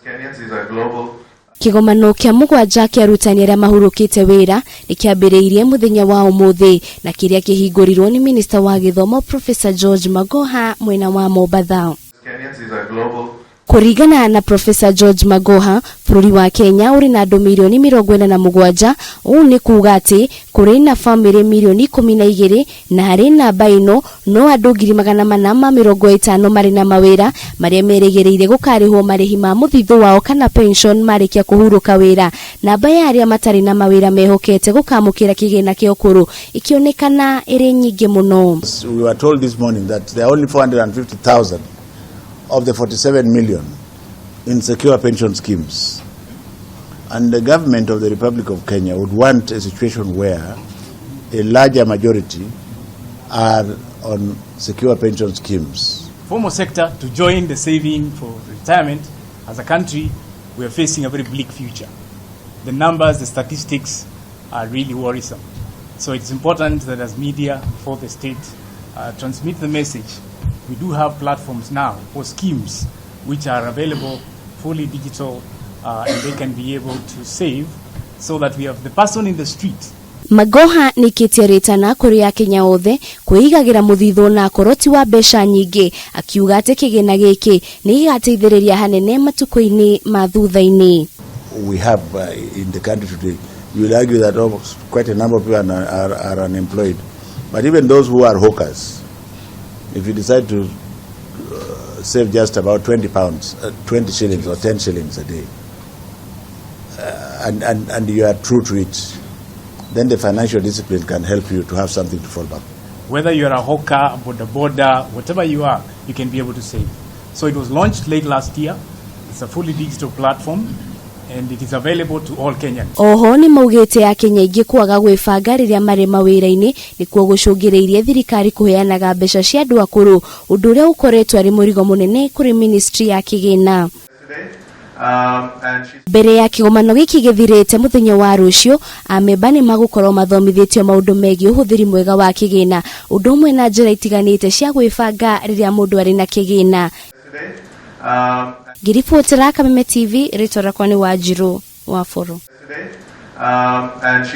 Kenyans, these are global. Kĩgomano kĩa mũgwanja kĩa arutani arĩa mahurũkĩte wĩra nĩ kĩambĩrĩirie mũthenya wa ũmũthĩ na kĩrĩa kĩhingũrirwo nĩ minista wa gĩthomo Professor George Magoha mwena wa Mombatha. Kenyans, these are global. Kũringana na Professor George Magoha, bũrũri wa Kenya ũrĩ na andũ mirioni 47. Ũũ nĩ kuuga atĩ kũrĩ na bamĩrĩ mirioni 12, na harĩ namba ĩno no andũ 450,000 marĩ na mawĩra marĩa merĩgĩrĩire gũkarĩhwo marĩhi ma mũthithũ wao kana pension marĩkia kũhurũka wĩra. Namba ya arĩa matarĩ na mawĩra mehokete gũkamũkĩra kĩgĩna kĩa ũkũrũ ĩkĩonekana ĩrĩ nyingĩ mũno. We were told this morning that there are only 450,000 of the 47 million in secure pension schemes. And the government of the Republic of Kenya would want a situation where a larger majority are on secure pension schemes. Formal sector to join the saving for retirement. As a country, we are facing a very bleak future. The numbers, the statistics are really worrisome. So it's important that as media for the state transmit the message. We do have platforms now for schemes which are available, fully digital, and they can be able to save so that we have the person in the street. Magoha nĩ ĩkĩtie rĩtana kũrĩ akenya othe kwĩigagĩra mũthithũ na akorwo ti wa mbeca nyingĩ, akiuga atĩ kĩgĩna gĩkĩ nĩ gĩgateithĩrĩria hanene matukũ-inĩ ma thutha-inĩ. We have in the country today, you will argue that, oh, quite a number of people are unemployed. But even those who are hawkers, if you decide to save just about £20, 20 shillings or 10 shillings a day, and you are true to it, then the financial discipline can help you to have something to fall back. Whether you're a hawker, boda boda, whatever you are, you can be able to save. So it was launched late last year. It's a fully digital platform and it is available to all Kenyans. Oho nĩ maugĩte akenya aingĩ kwaga gwĩbanga rĩrĩa marĩ mawĩra-inĩ nĩkuo gũcũngĩrĩirie thirikari kũheanaga mbeca cia andũ akũrũ, ũndũ ũrĩa ũkoretwo arĩ mũrigo mũnene kũrĩ ministry ya kĩgĩna. Today. And she's Mbere ya kĩgomano gĩkĩ gĩthirĩte mũthenya wa rũciũ, amemba nĩ magũkorwo mathomithĩtio maũndũ megiĩ ũhũthĩri mwega wa kĩgĩna, ũndũ ũmwe na njĩra itiganĩte cia gwĩbanga rĩrĩa mũndũ arĩ na kĩgĩna. Today. Ngĩribotera Kameme TV, rĩtwa rĩakwa nĩ Wanjirũ wa Bũrũ. Today. And she